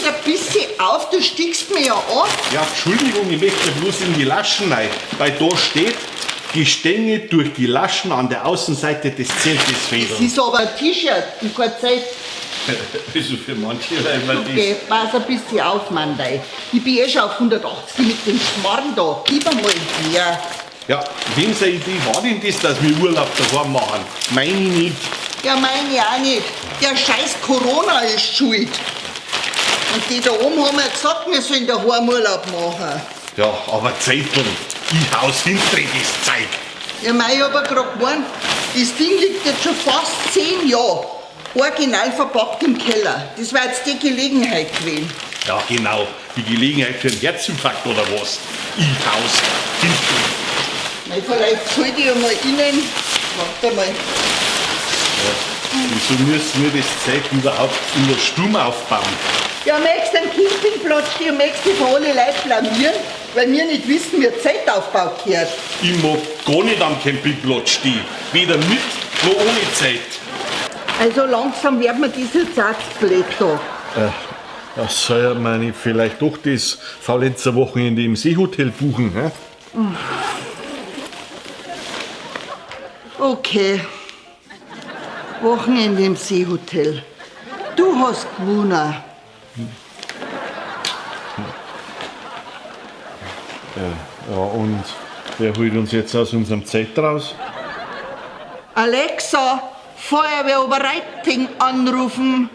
nicht ein bisschen auf, du stickst mir ja an. Ja, Entschuldigung, ich möchte bloß in die Laschen rein, weil da steht, Gestänge durch die Laschen an der Außenseite des Zeltes Das fädeln. ist aber ein T-Shirt und kein Zelt. Also für manche, weil man Okay, pass ein bisschen auf, Mandei. Ich bin eh schon auf 180 mit dem Schmarrn da. Gib einmal her. das. Ja, wem seine Idee war denn das, dass wir Urlaub daheim machen? Meine nicht. Ja, meine auch nicht. Der scheiß Corona ist schuld. Und die da oben haben ja gesagt, wir sollen daheim Urlaub machen. Ja, aber Zeiteln, ich haus hinter das Zeug. Ja, mei, ich hab ja grad gemeint, das Ding liegt jetzt schon fast 10 Jahre original verpackt im Keller. Das war jetzt die Gelegenheit gewesen. Ja, genau, die Gelegenheit für einen Herzinfarkt oder was? Ich haus hinter. Mei, vielleicht sollte ich ja mal innen. Warte mal. Wieso müssen wir das Zeug überhaupt in der Sturm aufbauen? Ja, möchtest einen Campingplatz stehen, möchtest dich vor alle Leute blamieren, weil wir nicht wissen, wie Zeltaufbau gehört. Ich mag gar nicht am Campingplatz stehen. Weder mit noch ohne Zeit. Also langsam wird mir dieser Satz blöd da. Das soll man nicht vielleicht doch das Faulenzer Wochenende im Seehotel buchen, hä? Okay. Wochenende im Seehotel. Du hast gewonnen. Ja, und wer holt uns jetzt aus unserem Zelt raus? Alexa, Feuerwehr Oberreiting anrufen.